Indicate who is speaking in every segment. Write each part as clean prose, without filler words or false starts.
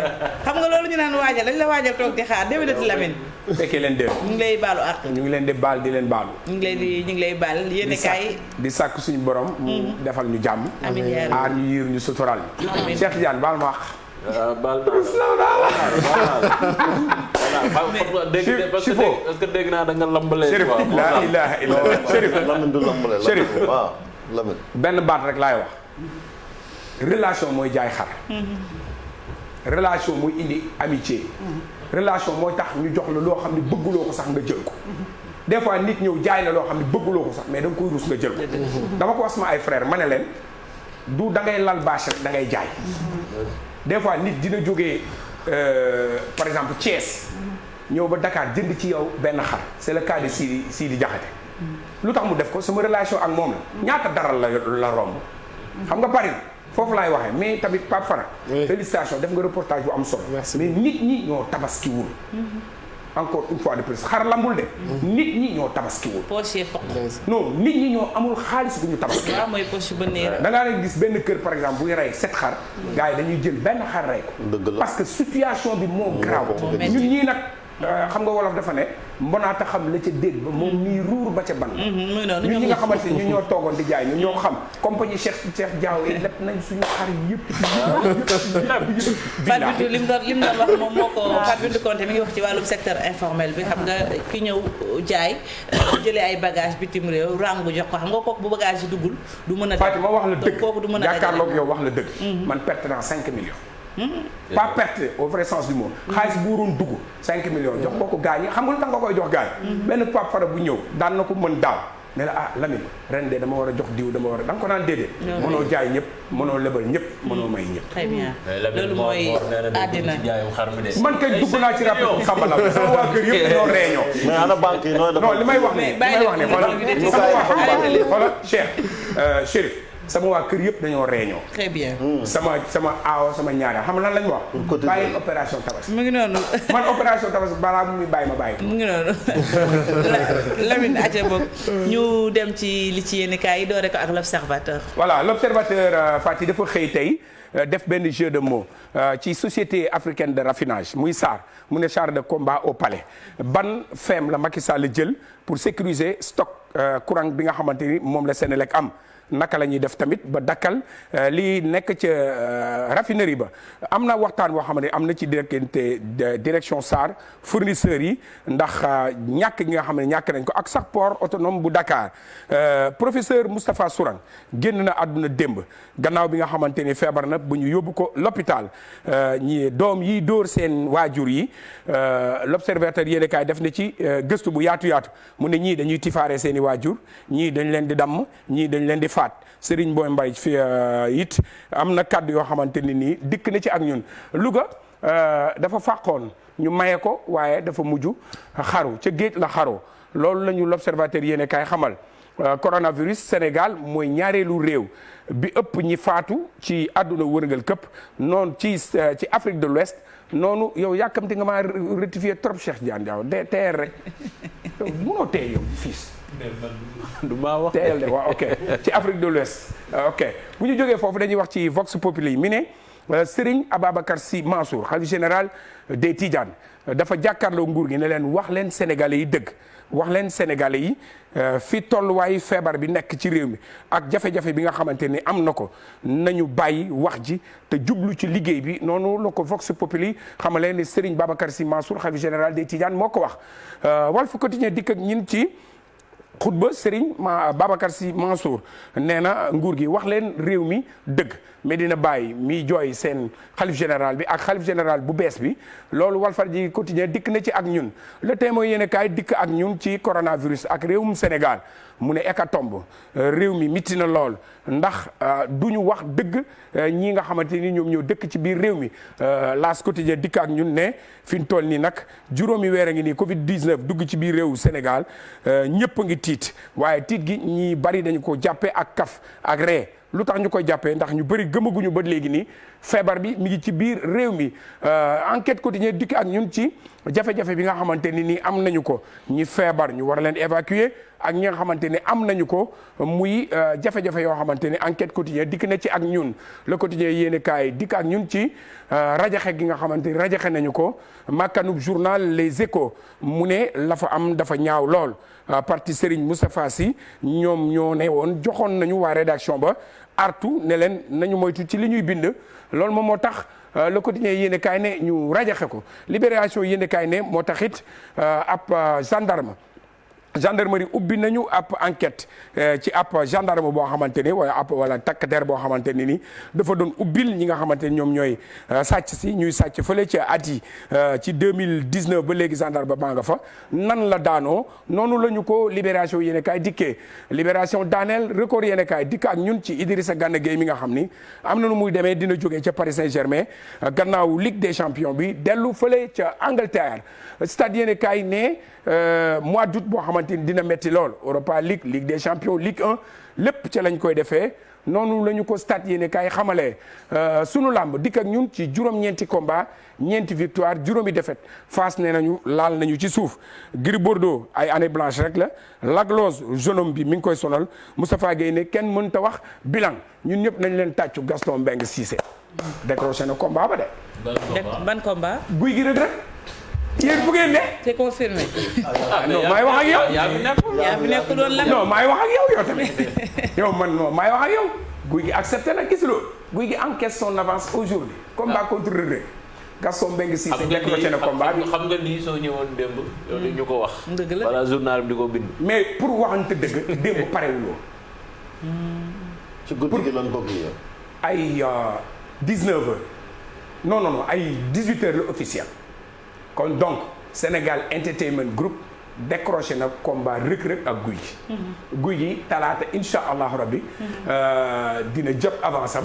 Speaker 1: waajal xam nga loolu ñu naan waajal dañ la waajal toog di xaar déwénati Lamine.
Speaker 2: fekkee leen déw.
Speaker 1: ñu ngi lay baalu ak.
Speaker 2: ñu ngi leen di baal di leen baalu.
Speaker 1: ñu ngi lay baal yéen kaay.
Speaker 2: di sàkk suñu borom. mu defal ñu jàmm.
Speaker 1: amiin yaa rabbi
Speaker 2: aar ñu yiir ñu sutural ñu.
Speaker 1: amiin
Speaker 2: Cheikh Tidiane baal ma wax.
Speaker 3: baal parce que dégg naa da nga lambalee.
Speaker 2: Chérif la ilaha illallah Chérif
Speaker 4: Lamine du lambale.
Speaker 2: Chérif
Speaker 4: waaw Lamine.
Speaker 2: benn baat rek laay wax. relation mooy jaay xar. relation mooy indi amitié. relation mooy tax ñu jox la loo xam ne bëgguloo ko sax nga jël ko. des fois nit ñëw jaay la loo xam ne bëgguloo ko sax mais da nga koy rus nga jël ko. dama ko wax sama ay frère ma ne leen du da ngay lal bâche rek da ngay jaay. des fois nit dina jógee par exemple Thiès. ñëw ba Dakar jënd ci yow benn xar c'est le cas de Sidi Diakhaté. lu tax mu def ko sama relation ak moom la ñaata daral la romb. xam nga bari na foofu laay waxee mais tamit Pape Fara. félicitations def nga reportage bu am solo. mais nit ñi ñoo tabaskiwul. encore une fois de plus xar lambul de. nit ñi ñoo tabaskiwul.
Speaker 1: poche foq.
Speaker 2: non nit ñi ñoo amul xaalis bu ñu tabaski.
Speaker 1: waaw mooy poche ba neer.
Speaker 2: da ngaa leen gis benn kër par exemple buy rey 7 xar. gars yi dañuy jël benn xar rey ko.
Speaker 4: dëgg la
Speaker 2: parce que situation bi moo grave. ñun ñii nag xam nga wolof dafa ne mbonaata xam la ca dégg ba moom mii ruur ba ca ban. ñun ñi nga xamante ni ñu ñoo toogoon di jaay ñun ñoo xam compagnie Cheikh Diaw yi lépp nañ suñu xar yëpp.
Speaker 1: Fatou Bintou lim doon wax moom moo ko Fatou Bintou Konté mi ngi wax ci wàllum secteur informel bi xam nga ki ñëw jaay jëlee ay bagage bitim réew rangu jox ko xam nga kooku bu bagage yi duggul du mën a.
Speaker 2: Fatou ma wax la dëgg
Speaker 1: kooku du mën a
Speaker 2: jàkkaarloog yow wax la dëgg. man perte naa 5 millions. pas perte au vrai sens du mot. xaalis bu waroon dugg 5 millions jox ko gaañ yi xam nga lu tax nga koy jox gaañ. benn Pape Fara bu ñëw daan na ko mën daaw ne la ah Lamine ren de dama war a jox diw dama war a da nga ko naan déedéet. mënoo jaay ñëpp mënoo lebal ñëpp mënoo may ñëpp.
Speaker 1: très bien loolu mooy àddina.
Speaker 2: man kay dugg naa ci rapport Sambala sama waa kër yëpp dañoo réunion.
Speaker 4: mais ana banque yi nooy def.
Speaker 2: non li may wax nii xoolal Cheikh Chérif sama waa kër yëpp dañoo réunion.
Speaker 1: très bien.
Speaker 2: sama aawa sama ñaari xam nga lan lañ wax. bàyyi opération tabaski.
Speaker 1: mu ngi noonu.
Speaker 2: man opération tabaski balaa mu muy bàyyi ma bàyyi.
Speaker 1: mu ngi noonu Lamine Atia boog ñu dem ci li ci yéen kaay yi doore ko ak l'observateur.
Speaker 2: voilà l'observateur Fati dafa xëy tey def benn jeu de mots ci société africaine de raffinage muy SAR mu ne char de combat au palais ban feem la Macky Sall jël pour sécuriser stock courant bi nga xamante ni moom la Sénélec am. naka la ñuy def tamit ba dakkal lii nekk ca raffinerie ba am na waxtaan boo xam ne am na ci direction SAR fournisseurs yi ndax ñàkk gi nga xam ne ñàkk nañ ko ak sax port autonome bu Dakar professeur Moustapha Sourang génn na àdduna démb gannaaw bi nga xamante ni feebar na bu ñu yóbbu ko l'hôpital ñi doom yi dóor seen waajur yi l'observateur yéene kaay def na ci gëstu bu yaatu mu ne ñii dañuy tifaare seen i waajur ñii dañ leen di damm ñii dañ leen di Serigne Boy Mbaye fi it am na kàddu yoo xamante ni nii dikk na ci ak ñun Louga dafa fàqoon ñu maye ko waaye dafa mujj xaru ca géej la xaroo loolu la ñu l'observateur yéene kaay xamal coronavirus Sénégal mooy ñaareelu réew bi ëpp ñi faatu ci àdduna wërngal këpp noonu ci Afrique de l'Ouest noonu yow yàkkamti nga maa rectifier trop Cheikh Diagne Diaw de teer rek yow munoo tee yow fils
Speaker 3: du maa wax
Speaker 2: teel de waaw ok ci Afrique de l'Ouest ok bu ñu jógee foofu dañuy wax ci Vox Populi mi ne Serigne Ababacar Sy Mansour khalife général des Tidianes dafa jàkkaarloo nguur gi ne leen wax leen sénégalais yi dëgg wax leen sénégalais yi fi tolluwaayu feebar bi nekk ci réew mi ak jafe-jafe bi nga xamante ni am na ko nañu bàyyi wax ji te jublu ci liggéey bi noonu la ko Vox Populi xamale ni Serigne Babacar Sy Mansour khalife général des Tidianes moo ko wax Walf Quotidien dikk ak ñin ci xutba Serigne Babacar Sy Mansour nee na nguur gi wax leen réew mi dëgg Medina Baye mi jooy seen xalif général bi ak xalif général bu bees bi loolu Walfadjri quotidien dikk na ci ak ñun Le Témoin yéen a kaay dikk ak ñun ci coronavirus ak réewum Sénégal mu ne hécatombe réew mi mitti na lool ndax du ñu wax dëgg ñii nga xamante ni ñoom ñoo dëkk ci biir réew mi L'As quotidien dikk ak ñun ne fi ñu toll nii nag juróomi weer a ngi nii Covid 19 dugg ci biir réewu Sénégal ñëpp a ngi tiit waaye tiit gi ñi bari dañu ko jàppee ak kaf ak ree lu tax ñu koy jàppee ndax ñu bëri gëmaguñu ba léegi nii feebar bi mi ngi ci biir réew mi enquête quotidien dikk ak ñun ci jafe-jafe bi nga xamante ni nii am nañu ko ñi feebar ñu war a leen évacuer ak ñi nga xamante ni am nañu ko muy jafe-jafe yoo xamante ni enquête quotidien dikk na ci ak ñun le quotidien yéene kaay dikk ak ñun ci rajaxe gi nga xamante ni rajaxe nañu ko makkanub journal Les Échos mu ne la fa am dafa ñaaw lool parti Serigne Moustapha Sy ñoom ñoo ne woon joxoon nañu waa rédaction ba artu ne leen nañu moytu ci li ñuy bind loolu moom moo tax le quotidien yéene kaay ne ñu rajaxe ko libération yéene kaay ne moo taxit ab gendarmerie ubbi nañu ab enquête ci ab gendarme boo xamante ni wala takk der boo xamante ni ni dafa doon ubbil ñi nga xamante ni ñoom ñooy sàcc si ñuy sàcc fële ci at yi ci 2019 ba léegi gendarme baa nga fa nan la daanoo noonu la ñu ko libération yéene kaay dikkee libération daaneel record yéene kaay dikk ak ñun ci Idrissa Gana Gueye mi nga xam ni am na nu muy demee dina jógee ca Paris Saint-Germain gannaaw Ligue des champions bi dellu fële ca Angleterre stade yéene kaay ne mois d'août boo xamante ni dina metti lool Europa League Ligue des champions Ligue 1 lépp ca lañ koy defee noonu la ñu ko stade yéene kaay xamalee sunu làmb dikk ak ñun ci juróom-ñeenti combat ñeenti victoire juróomi défaite Fass nee nañu laal nañu ci suuf Gris Bordeaux ay année blanche rek la Laglose jeune homme bi mi ngi koy sonal Moustapha Guèye ne kenn mënta wax bilan ñun ñëpp nañ leen tàccu Gaston Mbengue Cissé décroché na combat ba de.
Speaker 1: ban combat.
Speaker 2: guy gi rek rek. yéen fu ngeen ne.
Speaker 1: c'est confirmé.
Speaker 2: non maay wax ak yow.
Speaker 1: yaa fi nekk doon la.
Speaker 2: non maay wax ak yow tamit yow man non maay wax ak yow. guy gi accepté na gis loolu. guy gi encaisse son avance aujourd'hui. combat contre Reug Reug. Gaston Mbengue Cissé décroché na combat bi.
Speaker 3: xam nga lii soo ñëwoon démb. yow di ñu ko wax.
Speaker 1: dëgg la
Speaker 3: wala journal bi di ko bind.
Speaker 2: mais pour waxante dëgg démb parewuloo.
Speaker 4: ci guddi gi lan ko kii
Speaker 2: ay 19h non ay 18h la officiel. kon donc Sénégal Entertainment Group décroché na combat Reug Reug ak guy gi. guy gi talaata incha allahu rabbi dina jot avance am.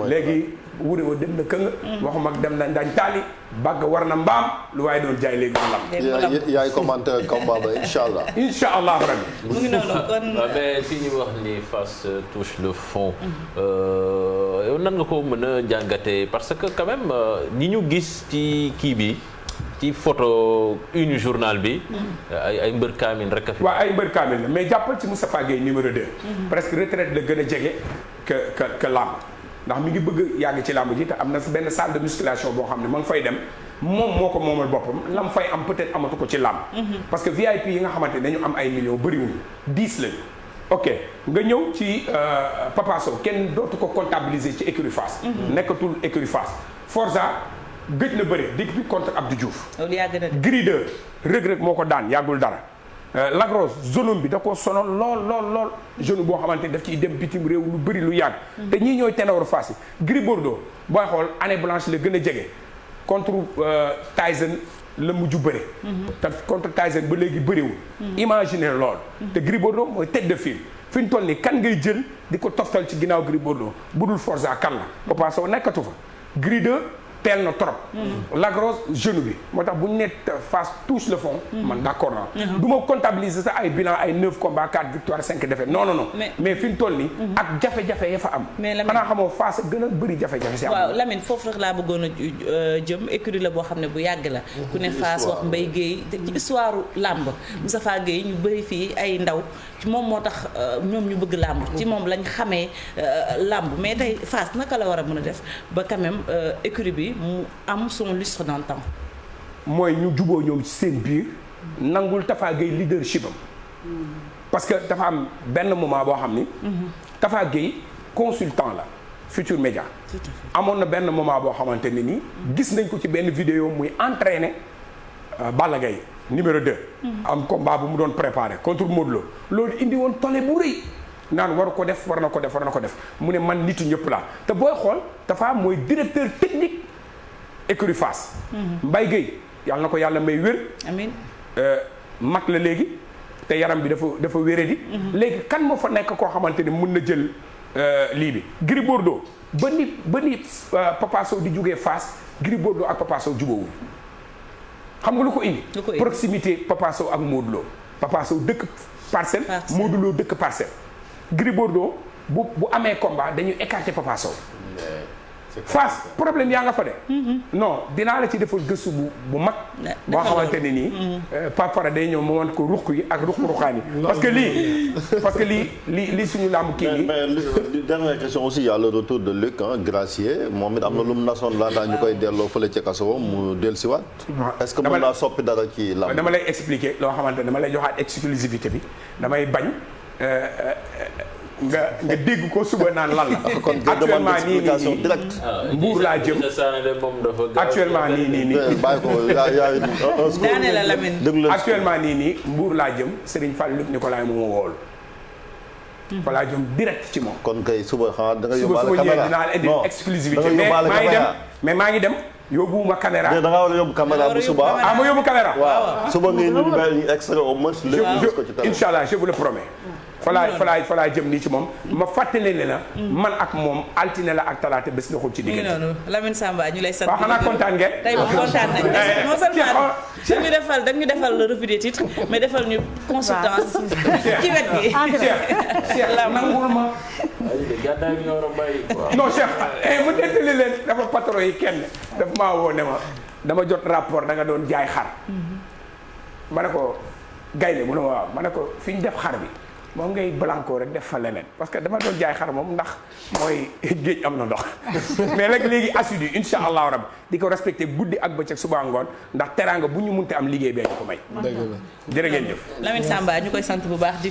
Speaker 2: léegi wure wa dem na këng. waxuma ak dem na dañ taali. bagg war na mbaam lu waaye doon jaay léegi mu lam.
Speaker 4: yaay commenté combat ba incha allah.
Speaker 2: incha allahu rabbi.
Speaker 1: mu ngi noonu kon.
Speaker 3: mais si ñu wax ni Fass touche le fond. yow nan nga ko mën a jàngatee parce que quand même ñi ñu gis ci kii bi. ci photo une journal bi. ay mbër kaamil rek a fi.
Speaker 2: waaw ay mbër kaamil la mais jàppal ci Moustapha Gueye numéro 2. presque retraite la gën a jege que làmb ndax mi ngi bëgg yàgg ci làmb ji te am na benn salle de musculation boo xam ne ma ngi fay dem moom moo ko moomal boppam lam fay am peut-être amatu ko ci làmb. parce que VIP yi nga xamante ne dañu am ay millions bëriwuñu 10 lañu. ok nga ñëw ci Papa Sow kenn dootu ko comptabiliser ci écurie Fass. nekkatul écurie Fass Forza. gëj na bëri depuis contre Abdou Diouf.
Speaker 1: loolu yàgg na
Speaker 2: Gris 2 Reug Reug moo ko daan yàggul dara. Lagrosse zone bi da koo sonal lool jeune boo xamante ni daf ciy dem bitim réew lu bëri lu yàgg. te ñii ñooy ténor Fass yi. Gris Bordeaux booy xool année blanche la gën a jege contre Tyson la mujj bëri. te contre Tyson ba léegi bëriwul. imaginer lool. te Gris Bordeaux mooy tête de file. fi ñu toll nii kan ngay jël di ko toftal ci ginnaaw Gris Bordeaux budul Forza kan la. Papa Sow nekkatu fa Gris 2. teel na trop. Lagrosse genou bi moo tax bu ñu nee Fass touche le fond. man d'accord naa. du ma comptabiliser sax ay bilan ay 9 combats 4 victoires 5 défaites non. mais fi ñu toll nii. ak jafe-jafe ya fa am. mais Lamine xanaa xamoo Fass gën a bëri jafe-jafe si am.
Speaker 1: waaw Lamine foofu rek laa bëggoon a jëm écurie la boo xam ne bu yàgg la. ku ne Fass wax Mbaye Guèye ci histoire làmb Moustapha Guèye ñu bëri fii ay ndaw ci moom moo tax ñoom ñu bëgg làmb. ci moom lañ xamee làmb mais tey Fass naka la war a mën a def ba quand même écurie bi. mu am son lustre dans le temps.
Speaker 2: mooy ñu juboo ñoom ci seen biir nangul Tafa Gueye leadership am parce que dafa am benn moment boo xam ni. Tafa Gueye consultant la Futur Média. amoon na benn moment boo xamante ne nii gis nañ ko ci benn vidéo muy entraîner Balla Gaye numéro 2. am combat bu mu doon préparé contre Modou Lo loolu indi woon tollé bu rëy. naan war ko def war na ko def mu ne man nitu ñëpp laa te booy xool Tafa mooy directeur technique. écurie Fass. Mbaye Guèye yàlla na ko yàlla may wér.
Speaker 1: amiin
Speaker 2: mag la léegi te yaram bi dafa wéradi. léegi kan moo fa nekk koo xamante ni mën na jël lii bi. Gris Bordeaux ba ni Papa Sow di jugee Fass Gris Bordeaux ak Papa Sow jubóowul xam nga lu ko indi. proximité Papa Sow ak Modou Lo. Papa Sow dëkk Parcelles. Modou Lo dëkk Parcelles. Gris Bordeaux bu amee combat dañuy écarter Papa Sow. Fass problème yaa nga fa de. non dinaa la ci defal gëstu bu mag. boo xamante ne nii. Pape Fara day ñëw mu wan ko ruq yi ak ruq-ruqaan yi. parce que lii suñu làmb kii nii.
Speaker 4: mais dernière question aussi y a le retour de Luc Gracier moom it am na lu mu nasoon laataa ñu koy delloo fële ca kaso mu dellusiwaat. est-ce que mën naa soppi dara ci làmb.
Speaker 2: dama lay expliquer loo xamante ne dama lay joxaat exclusivité bi damay bañ. nga dégg ko suba naan lan la. actuellement nii
Speaker 4: direct.
Speaker 2: Mbuur laa jëm actuellement nii.
Speaker 4: bàyyi ko
Speaker 1: daane la Lamine.
Speaker 2: actuellement nii Mbuur laa jëm Serigne Fall Luc Nicolaï moo woolu. fa laa jëm direct ci moom.
Speaker 4: kon kay suba xanaa da nga yóbbaale
Speaker 2: suba
Speaker 4: caméra
Speaker 2: dinaa la indi exclusivité mais maa ngi dem yóbbuwuma caméra.
Speaker 4: da nga war a yóbbu caméra bu suba.
Speaker 2: ma yóbbu caméra.
Speaker 4: waaw suba ngay indi benn extrait au moins.
Speaker 2: Inch'Allah je vous le promets. fa laa jëm nii ci moom ma fàttali ne la man ak moom altine la ak talaata bés doxul ci diggante.
Speaker 1: noonu Lamine Samba ñu lay sant.
Speaker 2: waaw xanaa kontaan ngeen.
Speaker 1: tey moom kontaan nañ non seulement dañu defal le revue des titres mais defal ñu consultance ci wet gi.
Speaker 2: Cheikh nangul ma. non Cheikh mu nettali leen dafa patron yi kenn dafa maa woo ne ma dama jot rapport da nga doon jaay xar. ma ne ko gaynde mu ne ma waaw ma ne ko fi ñu def xar bi. moom ngay blanco rek def fa leneen parce que dama doon jaay xar moom ndax mooy géej am na ndox mais nag léegi assidu insha allahu rabbi di ko respecté guddi ak bëccëg suba ngoon ndax teraanga bu ñu munte am liggéey bee ñu ko may. jërë ngeen jëf.
Speaker 1: Lamine Samba ñu koy sant bu baax di